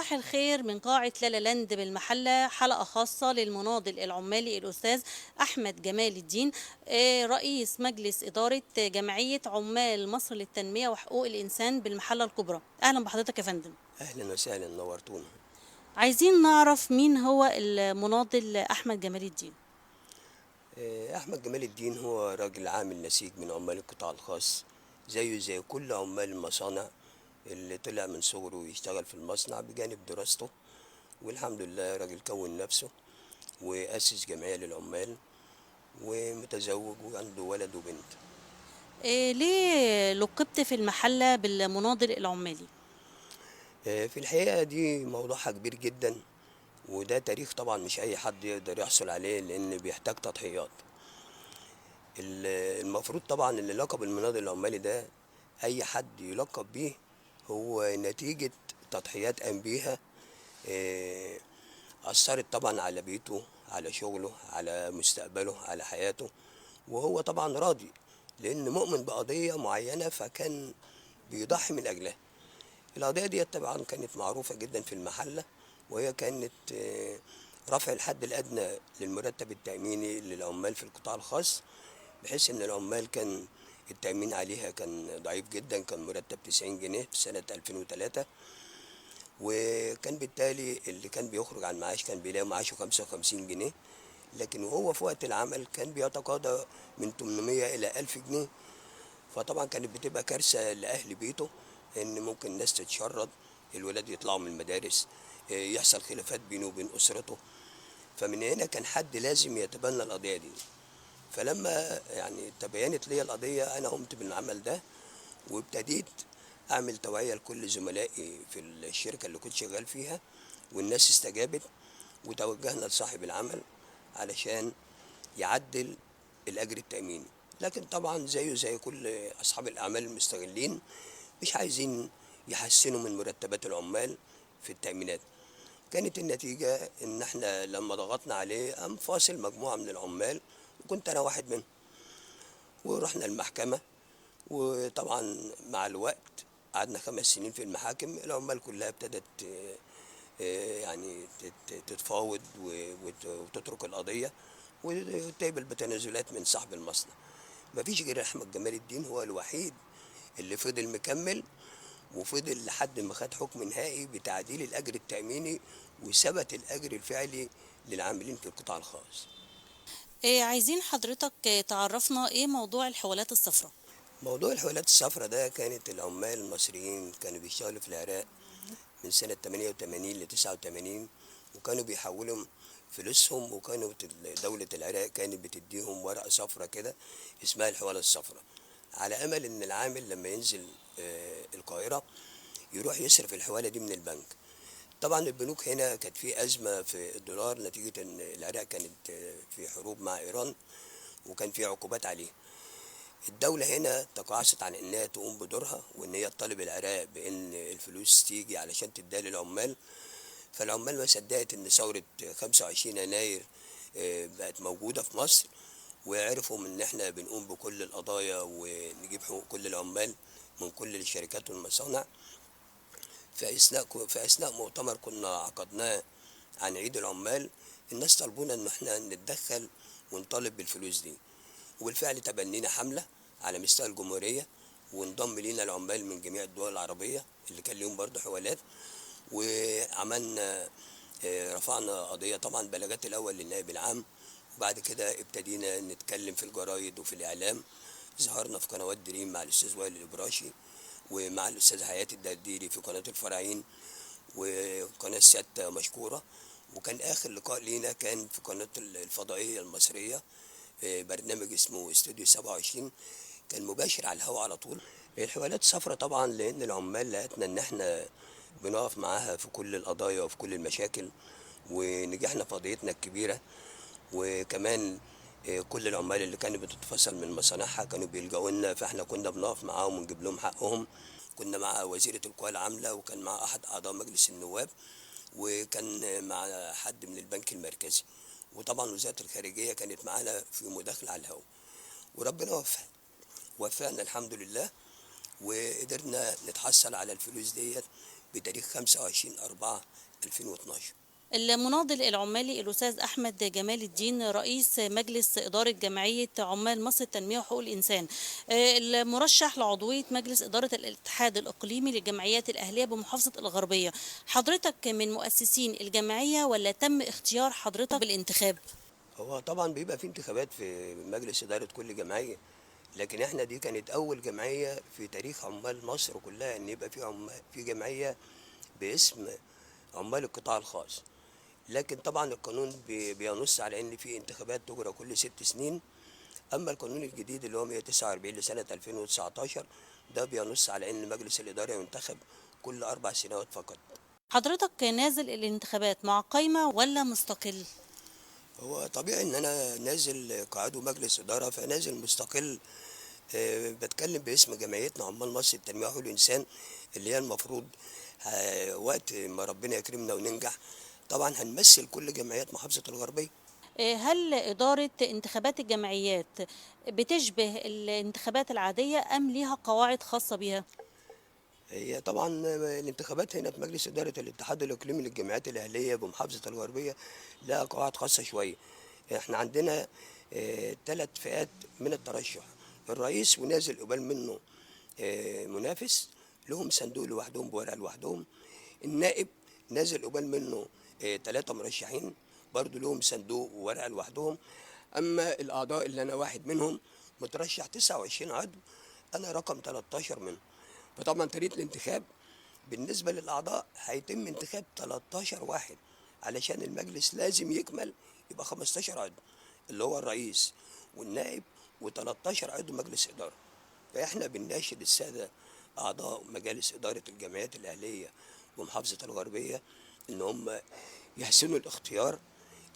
صباح الخير من قاعة لالا لاند بالمحلة، حلقة خاصة للمناضل العمالي الأستاذ أحمد جمال الدين، رئيس مجلس إدارة جمعية عمال مصر للتنمية وحقوق الإنسان بالمحلة الكبرى. أهلا بحضرتك يا فندم. أهلا وسهلا، نورتونا. عايزين نعرف مين هو المناضل أحمد جمال الدين. أحمد جمال الدين هو راجل عامل نسيج من عمال القطاع الخاص، زيه زي كل عمال المصانع اللي طلع من صغره يشتغل في المصنع بجانب دراسته، والحمد لله راجل كون نفسه وأسس جمعية للعمال ومتزوج وعنده ولد وبنت. ليه لقبت في المحلة بالمناضل العمالي؟ في الحقيقة دي موضوعها كبير جدا، وده تاريخ طبعا مش أي حد يقدر يحصل عليه لأن بيحتاج تضحيات. المفروض طبعا اللي لقب المناضل العمالي ده أي حد يلقب بيه هو نتيجة تضحيات قام بيها، أثرت طبعا على بيته، على شغله، على مستقبله، على حياته، وهو طبعا راضي لأن مؤمن بقضية معينة فكان بيضحي من أجلها. القضية دي طبعا كانت معروفة جدا في المحلة، وهي كانت رفع الحد الأدنى للمرتب التأميني للعمال في القطاع الخاص، بحيث إن العمال كان التأمين عليها كان ضعيف جدا، كان مرتب 90 جنيه في سنة 2003، وكان بالتالي اللي كان بيخرج على المعاش كان بيلاقي معاشه 55 جنيه، لكن وهو في وقت العمل كان بيتقاضى من 800 إلى 1000 جنيه. فطبعا كانت بتبقى كارثة لأهل بيته، إن ممكن الناس تتشرد، الولاد يطلعوا من المدارس، يحصل خلافات بينه وبين أسرته. فمن هنا كان حد لازم يتبنى القضية دي. فلما تبينت لي القضية أنا قمت بالعمل ده، وابتديت أعمل توعية لكل زملائي في الشركة اللي كنت شغال فيها، والناس استجابت، وتوجهنا لصاحب العمل علشان يعدل الأجر التأميني. لكن طبعا زيه زي كل أصحاب الأعمال المستغلين مش عايزين يحسنوا من مرتبات العمال في التأمينات. كانت النتيجة إن إحنا لما ضغطنا عليه قام فاصل مجموعة من العمال، وكنت أنا واحد منهم، ورحنا المحكمة. وطبعا مع الوقت قعدنا 5 سنين في المحاكم، العمال كلها ابتدت تتفاوض وتترك القضية وتقبل بتنازلات من صاحب المصنع. مفيش غير أحمد جمال الدين هو الوحيد اللي فضل مكمل، وفضل لحد ما خد حكم نهائي بتعديل الأجر التأميني وثبت الأجر الفعلي للعاملين في القطاع الخاص. عايزين حضرتك تعرفنا إيه موضوع الحوالات الصفراء؟ موضوع الحوالات الصفراء ده كانت العمال المصريين كانوا بيشتغلوا في العراق من سنة 88 ل 89، وكانوا بيحولوا فلوسهم، وكانوا دولة العراق كانت بتديهم ورقة صفراء كده اسمها الحوالة الصفراء، على أمل إن العامل لما ينزل القاهرة يروح يصرف الحوالة دي من البنك. طبعا البنوك هنا كانت في أزمة في الدولار نتيجة إن العراق كانت في حروب مع إيران وكان في عقوبات عليها. الدولة هنا تقاعست عن إنها تقوم بدورها وإن هي تطالب العراق بإن الفلوس تيجي علشان تديها للعمال. فالعمال ما صدقت إن ثورة 25 يناير بقت موجودة في مصر، وعرفوا إن إحنا بنقوم بكل القضايا ونجيب حقوق كل العمال من كل الشركات والمصانع. في أثناء مؤتمر كنا عقدناه عن عيد العمال، الناس طلبونا إن إحنا نتدخل ونطالب بالفلوس دي، وبالفعل تبنينا حملة على مستوى الجمهورية، وانضم لينا العمال من جميع الدول العربية اللي كان ليهم برضه حوالات، رفعنا قضية طبعا بلاغات الأول للنائب العام، وبعد كده ابتدينا نتكلم في الجرايد وفي الإعلام. ظهرنا في قنوات دريم مع الأستاذ وائل الإبراشي ومع الأستاذ حياة الدرديري في قناة الفراعين وقناة الستة مشكورة. وكان آخر لقاء لينا كان في قناة الفضائية المصرية، برنامج اسمه استوديو 27، كان مباشر على الهواء على طول. الحوالات الصفراء طبعا لأن العمال لقتنا إن إحنا بنقف معاها في كل القضايا وفي كل المشاكل، ونجحنا في قضيتنا الكبيرة. وكمان كل العمال اللي كانوا بتتفصل من مصانعها كانوا بيلجأوا لنا، فإحنا كنا بنقف معاهم ونجيب لهم حقهم. كنا مع وزيرة القوى العاملة، وكان مع أحد أعضاء مجلس النواب، وكان مع حد من البنك المركزي، وطبعا وزارة الخارجية كانت معانا في مداخلة على الهواء. وربنا وفقنا الحمد لله، وقدرنا نتحصل على الفلوس ديت بتاريخ 25/4/2012. المناضل العمالي الأستاذ أحمد جمال الدين، رئيس مجلس إدارة جمعية عمال مصر للتنمية وحقوق الإنسان، المرشح لعضوية مجلس إدارة الاتحاد الإقليمي للجمعيات الأهلية بمحافظة الغربية، حضرتك من مؤسسين الجمعية ولا تم اختيار حضرتك بالانتخاب؟ هو طبعا بيبقى في انتخابات في مجلس إدارة كل جمعية، لكن احنا دي كانت أول جمعية في تاريخ عمال مصر كلها إن يبقى في جمعية باسم عمال القطاع الخاص. لكن طبعا القانون بينص على ان في انتخابات تجرى كل 6 سنين. اما القانون الجديد اللي هو 149 لسنة 2019 ده بينص على ان مجلس الإدارة ينتخب كل 4 سنوات فقط. حضرتك نازل الانتخابات مع قايمة ولا مستقل؟ هو طبيعي ان انا نازل كعضو مجلس إدارة، فنازل مستقل. بتكلم باسم جمعيتنا عمال مصر للتنمية وحقوق الإنسان، اللي هي المفروض وقت ما ربنا يكرمنا وننجح طبعا هنمثل كل جمعيات محافظة الغربية. هل إدارة انتخابات الجمعيات بتشبه الانتخابات العادية أم ليها قواعد خاصة بيها؟ هي طبعا الانتخابات هنا في مجلس إدارة الاتحاد الإقليمي للجمعيات الأهلية بمحافظة الغربية لها قواعد خاصة شوية. احنا عندنا 3 فئات من الترشح: الرئيس ونازل قبال منه منافس لهم صندوق لوحدهم بورقة لوحدهم، النائب نازل قبال منه 3 مرشحين برضو لهم صندوق وورقة لوحدهم، أما الأعضاء اللي أنا واحد منهم مترشح 29 عضو، أنا رقم 13 منهم. فطبعا طريقة الانتخاب بالنسبة للأعضاء هيتم انتخاب 13 واحد، علشان المجلس لازم يكمل يبقى 15 عضو اللي هو الرئيس والنائب و13 عضو مجلس إدارة. فإحنا بنناشد السادة أعضاء مجالس إدارة الجمعيات الأهلية ومحافظة الغربية إن هم يحسنوا الاختيار،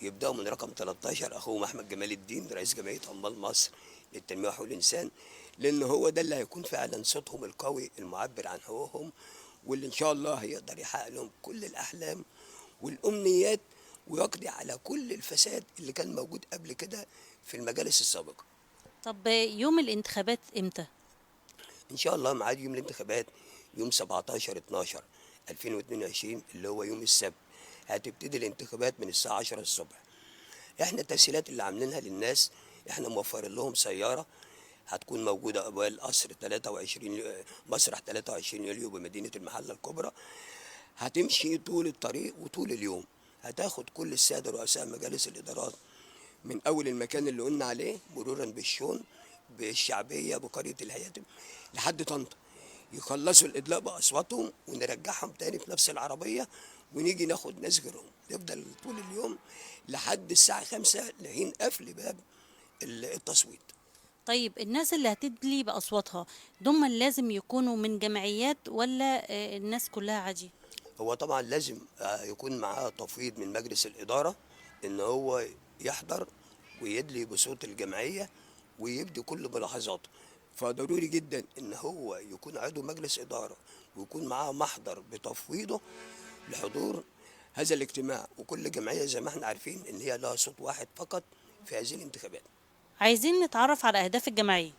يبدأوا من رقم 13 أخوهم أحمد جمال الدين رئيس جمعية عمال مصر للتنمية وحقوق الإنسان، لأن هو ده اللي هيكون فعلا صوتهم القوي المعبر عن حقوقهم، واللي إن شاء الله هيقدر يحقق لهم كل الأحلام والأمنيات ويقضي على كل الفساد اللي كان موجود قبل كده في المجالس السابقة. طب يوم الانتخابات إمتى؟ إن شاء الله ميعاد يوم الانتخابات يوم 17/12/2022 اللي هو يوم السبت. هتبتدي الانتخابات من الساعة 10 الصبح. احنا التسهيلات اللي عاملينها للناس، احنا موفرين لهم سيارة هتكون موجودة قبال قصر 23 مسرح 23 يوليو بمدينة المحلة الكبرى، هتمشي طول الطريق وطول اليوم، هتاخد كل السادة رؤساء مجالس الإدارات من أول المكان اللي قلنا عليه مرورا بالشون بالشعبية بقرية الهياتم لحد طنطا، يخلصوا الإدلاء بأصواتهم ونرجعهم تاني في نفس العربية ونيجي ناخد ناس غيرهم. نفضل طول اليوم لحد الساعة 5 لحين قفل باب التصويت. طيب الناس اللي هتدلي بأصواتها دول لازم يكونوا من جمعيات ولا الناس كلها عادي؟ هو طبعا لازم يكون معاه تفويض من مجلس الإدارة إن هو يحضر ويدلي بصوت الجمعية ويبدي كل ملاحظاته، فضروري جدا إن هو يكون عضو مجلس إدارة ويكون معاه محضر بتفويضه لحضور هذا الاجتماع. وكل جمعية زي ما احنا عارفين إن هي لها صوت واحد فقط في هذه الانتخابات. عايزين نتعرف على أهداف الجمعية.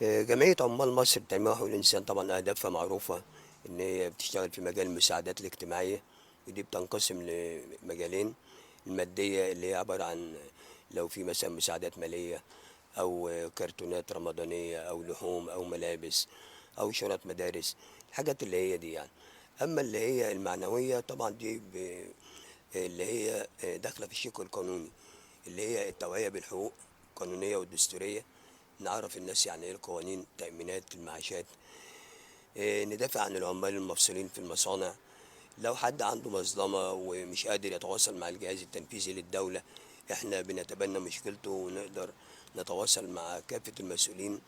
جمعية عمال مصر للتنمية وحقوق الإنسان طبعا أهدافها معروفة، إن هي بتشتغل في مجال المساعدات الاجتماعية، ودي بتنقسم لمجالين: المادية اللي هي عبارة عن لو في مثلا مساعدات مالية أو كرتونات رمضانية أو لحوم أو ملابس أو شنط مدارس، الحاجات اللي هي دي يعني. أما اللي هي المعنوية طبعا دي اللي هي داخلة في الشق القانوني، اللي هي التوعية بالحقوق القانونية والدستورية، نعرف الناس يعني إيه القوانين، تأمينات المعاشات، ندافع عن العمال المفصولين في المصانع، لو حد عنده مظلمة ومش قادر يتواصل مع الجهاز التنفيذي للدولة احنا بنتبنى مشكلته ونقدر نتواصل مع كافة المسؤولين،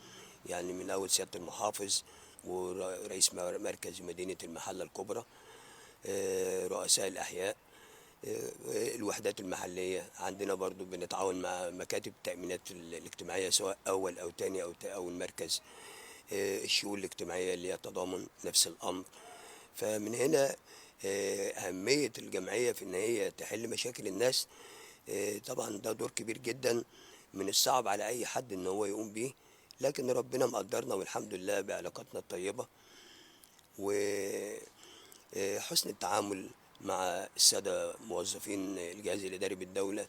يعني من أول سيادة المحافظ ورئيس مركز مدينة المحلة الكبرى، رؤساء الأحياء، الوحدات المحلية. عندنا برضو بنتعاون مع مكاتب التأمينات الاجتماعية سواء أول أو تاني أو المركز، الشؤون الاجتماعية اللي هي تضامن نفس الأمر. فمن هنا أهمية الجمعية في إن هي تحل مشاكل الناس. طبعا ده دور كبير جدا من الصعب على أي حد إن هو يقوم بيه، لكن ربنا مقدرنا والحمد لله بعلاقاتنا الطيبة حسن التعامل مع السادة موظفين الجهاز الإداري بالدولة،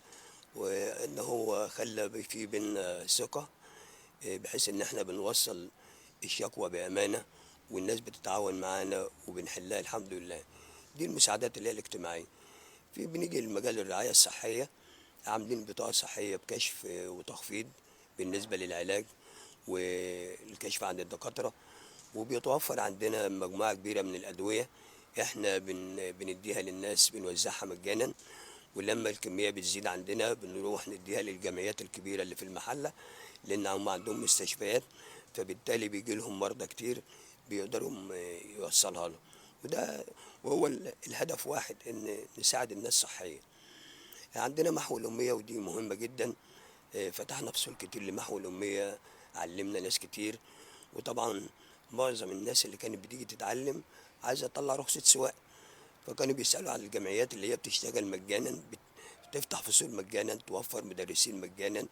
وإن هو خلى في بينا ثقة، بحيث إن إحنا بنوصل الشكوى بأمانة والناس بتتعاون معانا وبنحلها الحمد لله. دي المساعدات اللي هي الاجتماعية. في بنيجي لمجال الرعاية الصحية، عاملين بطاقة صحية بكشف وتخفيض بالنسبة للعلاج والكشف عند الدكاترة، وبيتوفر عندنا مجموعة كبيرة من الأدوية احنا بنديها للناس، بنوزعها مجانا، ولما الكمية بتزيد عندنا بنروح نديها للجمعيات الكبيرة اللي في المحلة، لأن هم عندهم مستشفيات، فبالتالي بيجي لهم مرضى كتير بيقدروا يوصلها لهم. وده وهو الهدف واحد، إن نساعد الناس صحيا. عندنا محو الأمية، ودي مهمة جدا، فتحنا فصول كتير لمحو الأمية، علمنا ناس كتير، وطبعا معظم الناس اللي كانت بتيجي تتعلم عايزة تطلع رخصة سواقة، فكانوا بيسألوا على الجمعيات اللي هي بتشتغل مجانا، بتفتح فصول مجانا، توفر مدرسين مجانا،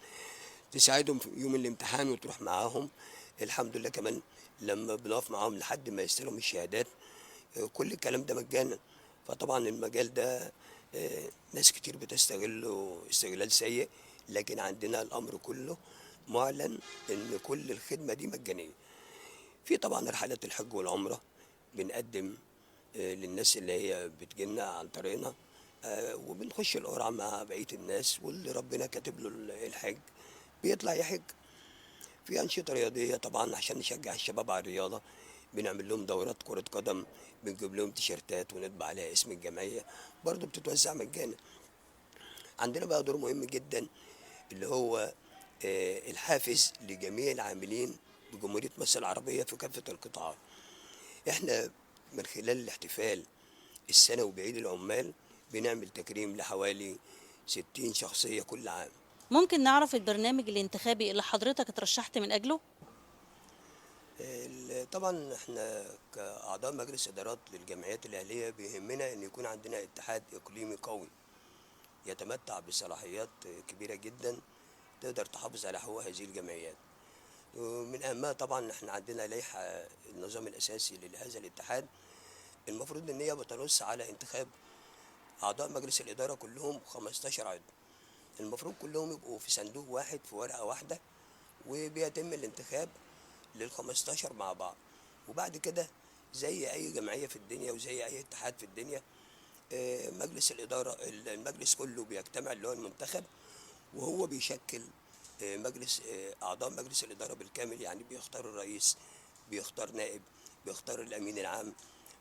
تساعدهم في يوم الامتحان وتروح معاهم. الحمد لله كمان لما بنقف معاهم لحد ما يستلموا الشهادات، كل الكلام ده مجانا. فطبعا المجال ده ناس كتير بتستغله استغلال سيء، لكن عندنا الأمر كله معلن إن كل الخدمة دي مجانية. في طبعا رحلات الحج والعمرة بنقدم للناس اللي هي بتجينا عن طريقنا، وبنخش القرعة مع بقية الناس، واللي ربنا كاتب له الحج بيطلع يحج. في أنشطة رياضية طبعا عشان نشجع الشباب على الرياضة، بنعمل لهم دورات كرة قدم، بنجيب لهم تيشيرتات ونطبع عليها اسم الجمعية، برضو بتتوزع مجانا. عندنا بقى دور مهم جدا اللي هو الحافز لجميع العاملين بجمهورية مصر العربية في كافة القطاعات. احنا من خلال الاحتفال السنوي بعيد العمال بنعمل تكريم لحوالي 60 شخصية كل عام. ممكن نعرف البرنامج الانتخابي اللي حضرتك اترشحت من أجله؟ طبعا احنا كأعضاء مجلس إدارات للجمعيات الأهلية بيهمنا إن يكون عندنا اتحاد إقليمي قوي يتمتع بصلاحيات كبيرة جدا تقدر تحافظ على حقوق هذه الجمعيات. ومن أهمها طبعا احنا عندنا لائحة النظام الأساسي لهذا الاتحاد، المفروض إن هي بتنص على انتخاب أعضاء مجلس الإدارة كلهم 15 عضو، المفروض كلهم يبقوا في صندوق واحد في ورقة واحدة، وبيتم الانتخاب لل15 مع بعض. وبعد كده زي أي جمعية في الدنيا وزي أي اتحاد في الدنيا، مجلس الإدارة المجلس كله بيجتمع اللي هو المنتخب، وهو بيشكل مجلس أعضاء مجلس الإدارة بالكامل. يعني بيختار الرئيس، بيختار نائب، بيختار الأمين العام،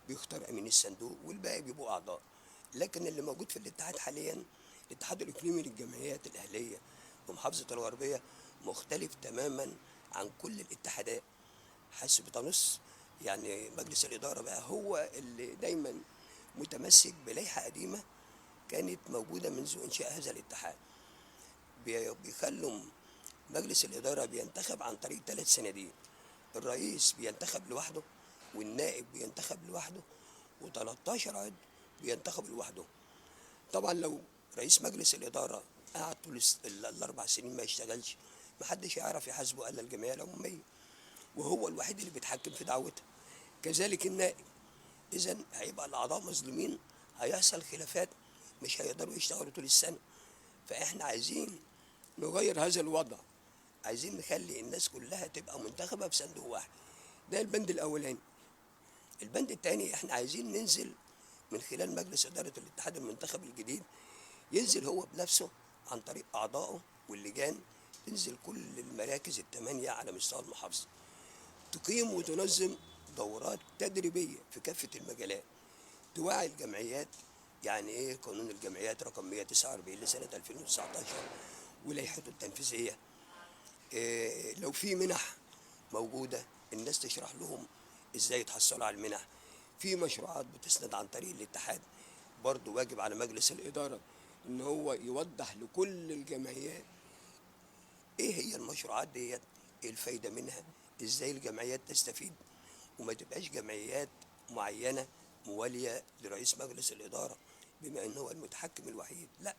بيختار أمين الصندوق، والباقي بيبقوا أعضاء. لكن اللي موجود في الاتحاد حاليا، الاتحاد الإقليمي للجمعيات الأهلية بمحافظة الغربية، مختلف تماما عن كل الاتحادات حيث بتنص يعني مجلس الإدارة بقى هو اللي دايما متمسك بلائحة قديمة كانت موجودة منذ إنشاء هذا الاتحاد. بيخلوا مجلس الإدارة بينتخب عن طريق 3 صناديق، الرئيس بينتخب لوحده، والنائب بينتخب لوحده، و13 عضو بينتخب لوحده. طبعا لو رئيس مجلس الإدارة قعد طول ال4 سنين ما يشتغلش، محدش يعرف يحاسبه إلا الجمعية العمومية، وهو الوحيد اللي بيتحكم في دعوتها. كذلك النائب. إذن هيبقى الأعضاء مظلومين، هيحصل خلافات، مش هيقدروا يشتغلوا طول السنة. فإحنا عايزين نغير هذا الوضع، عايزين نخلي الناس كلها تبقى منتخبة في صندوق واحد. ده البند الأولاني. البند الثاني، إحنا عايزين ننزل من خلال مجلس إدارة الاتحاد المنتخب الجديد، ينزل هو بنفسه عن طريق أعضائه واللجان، تنزل كل المراكز ال8 على مستوى المحافظة، تقيم وتنظم دورات تدريبية في كافة المجالات، توعي الجمعيات يعني إيه قانون الجمعيات رقم 149 لسنة 2019 ولائحته التنفيذية. إيه لو في منح موجودة الناس تشرح لهم إزاي يتحصلوا على المنح. في مشروعات بتسند عن طريق الاتحاد، برضو واجب على مجلس الإدارة إن هو يوضح لكل الجمعيات إيه هي المشروعات ديت، إيه الفايدة منها، إزاي الجمعيات تستفيد، وما تبقاش جمعيات معينة موالية لرئيس مجلس الإدارة بما إن هو المتحكم الوحيد. لا،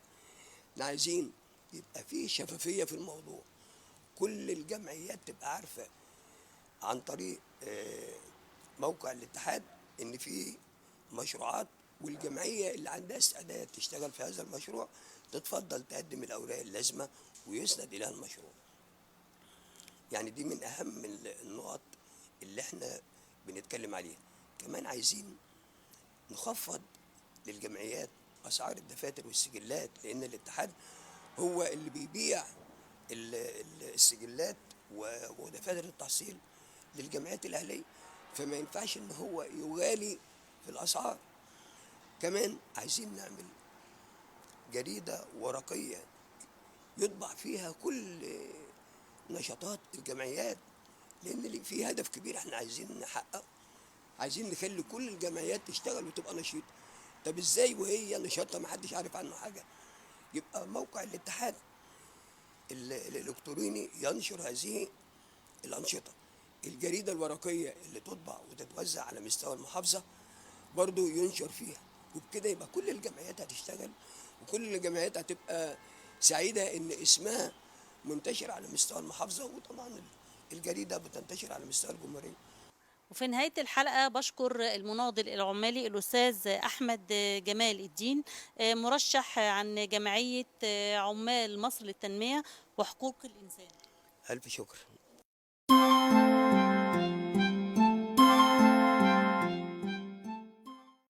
احنا عايزين يبقى في شفافية في الموضوع، كل الجمعيات تبقى عارفة عن طريق موقع الاتحاد إن في مشروعات، والجمعية اللي عندها استعداد تشتغل في هذا المشروع تتفضل تقدم الأوراق اللازمة ويسند إليها المشروع. يعني دي من أهم النقط اللي احنا بنتكلم عليها. كمان عايزين نخفض للجمعيات أسعار الدفاتر والسجلات، لأن الاتحاد هو اللي بيبيع السجلات ودفاتر التحصيل للجمعيات الأهلية، فما ينفعش إن هو يغالي في الأسعار. كمان عايزين نعمل جريدة ورقية يطبع فيها كل نشاطات الجمعيات، لأن اللي في هدف كبير احنا عايزين نحققه، عايزين نخلي كل الجمعيات تشتغل وتبقى نشيطة. طب ازاي وهي نشاطها ما حدش عارف عنه حاجة؟ يبقى موقع الاتحاد الإلكتروني ينشر هذه الأنشطة. الجريدة الورقية اللي تطبع وتتوزع على مستوى المحافظة برضو ينشر فيها، وبكده يبقى كل الجمعيات هتشتغل، وكل الجمعيات هتبقى سعيدة إن اسمها منتشر على مستوى المحافظة، وطبعا الجريدة بتنتشر على مستوى الجمهورية. وفي نهاية الحلقة بشكر المناضل العمالي الأستاذ أحمد جمال الدين، مرشح عن جمعية عمال مصر للتنمية وحقوق الإنسان. ألف شكر.